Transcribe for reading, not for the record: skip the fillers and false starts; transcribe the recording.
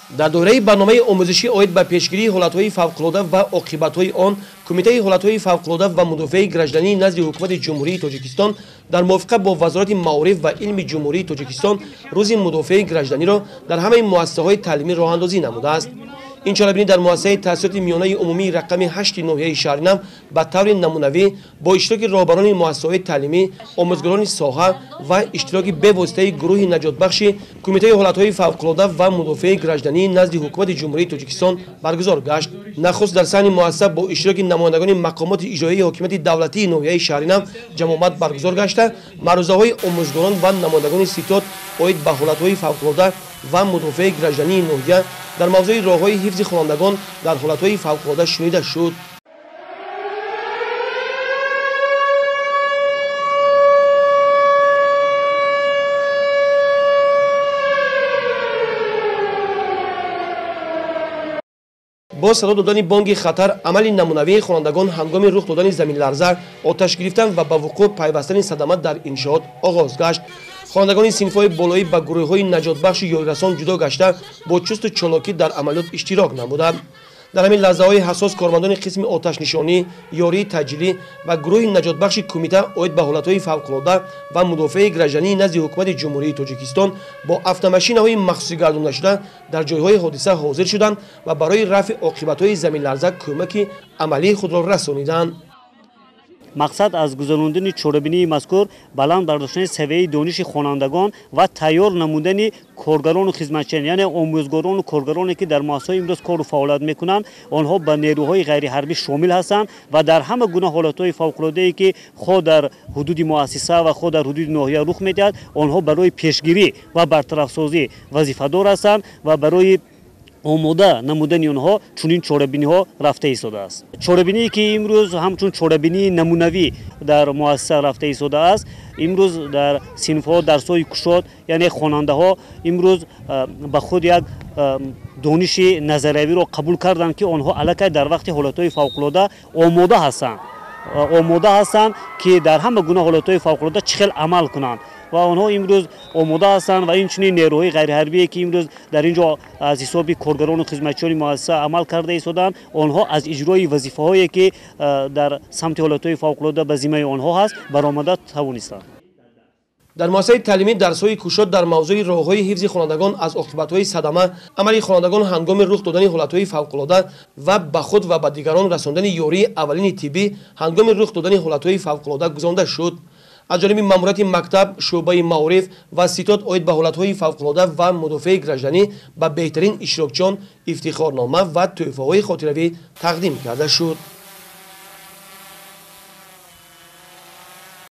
Дар доираи барномаи омӯзишӣ оид ба пешгирии ҳолатҳои фавқулода ва оқибатҳои он, Кумитаи ҳолатҳои фавқулода ва мудофиаи граждании назди Ҳукумати Ҷумҳурии Тоҷикистон дар мувофиқа бо Вазорати маориф ва илми Ҷумҳурии Тоҷикистон рӯзи мудофиаи гражданиро дар ҳамаи муассисаҳои таълимӣ роҳандозӣ намудааст. Ин чорабинӣ дар муассисаи таҳсилоти миёнаи умумии рақами 8 ноҳияи Шаҳринав ба таври намунавӣ бо иштироки роҳбарони муассисаҳои таълимӣ, омӯзгорони соҳа ва иштироки бевоситаи гурӯҳи наҷотбахши Кумитаи ҳолатҳои фавқулода ва мудофиаи граждании назди Ҳукумати Ҷумҳурии Тоҷикистон баргузор гашт. Нахуст дар саҳни муассиса бо иштироки намояндагони мақомоти иҷроияи ҳокимияти давлатии ноҳияи Шаҳринав ҷамъомад баргузор гашта, маърузаҳои омӯзгорон ва намояндагони ситод оид ба ҳолатҳои фавқулода ва мудофиаи граждании ноҳия дар мавзӯи роҳҳои ҳифзи хонандагон дар ҳолатҳои фавқулода шунида шуд. Бо садо додани бонги хатар, амали намунавии хонандагон ҳангоми рух додани заминларза, оташ гирифтан ва ба вуқӯъ пайвастани садама дар иншоот оғоз гашт. Хонандагони синфҳои болоӣ ба гурӯҳҳои наҷотбахши ёрирасон ҷудо гашта, бо чусту чолокӣ дар амалиёт иштирок намуданд. Дар ҳамин лаҳзаҳои ҳассос кормандони қисми оташнишонӣ, ёрии таъҷилӣ ва гурӯҳи наҷотбахши кумита оид ба ҳолатҳои фавқулода ва мудофиаи граждании назди Ҳукумати Ҷумҳурии Тоҷикистон бо автомашинаҳои махсусӣ гардондашуда дар ҷойҳои ҳодиса ҳозир шуданд ва барои рафъи оқибатҳои заминларза кӯмаки амалии худро расониданд. Мақсад аз гузарондани чорабинии мазкур баланд бардоштани савияи дониши хонандагон ва тайёр намудани коргарону хизматчиён, яъне омӯзгорону коргароне ки дар муассисаҳои имрӯз кору фаъолият мекунанд, онҳо ба нерӯҳои ғайриҳарбӣ шомил ҳастанд ва дар ҳама гуна ҳолатҳои фавқулодае ки хоҳ дар ҳудуди муассиса ва хоҳ дар ҳудуди ноҳия рух медиҳад, онҳо барои пешгирӣ ва бартарафсозӣ вазифадор ҳастанд ва барои омода намудани онҳо чунин чорабиниҳо рафта истодааст. Чорабиние ки имрӯз ҳамчун чорабинии намунавӣ дар муассиса рафта истодааст, имрӯз дар синфҳо дарсҳои кушод, яъне хонандаҳо имрӯз ба худ як дониши назариявиро қабул карданд, ки онҳо аллакай дар вақти ҳолатҳои фавқулода омода ҳастанд, ки дар ҳама гуна ҳолатҳои фавқулода чӣ хел амал кунанд ва онҳо имрӯз омода ҳастанд. Ва инчунин нерӯҳои ғайриҳарбие ки имрӯз дар ин ҷо аз ҳисоби коргарону хизматчиёни муассиса амал карда истоданд, онҳо аз иҷрои вазифаҳое ки дар самти ҳолатҳои фавқулода ба зиммаи онҳо ҳаст баромада тавонистанд. Дар муассисаи таълимӣ дарсҳои кушод дар мавзӯи роҳҳои ҳифзи хонандагон аз оқибатҳои садама, амали хонандагон ҳангоми рух додани ҳолатҳои фавқулода ва ба худ ва ба дигарон расондани ёрии аввалини тиббӣ ҳангоми рух додани ҳолатҳои фавқулода гузаронда шуд. Аз ҷониби маъмурияти мактаб, шӯъбаи маориф ва ситод оид ба ҳолатҳои фавқулода ва мудофиаи гражданӣ ба беҳтарин иштирокчиён ифтихорнома ва тӯҳфаҳои хотиравӣ тақдим карда шуд.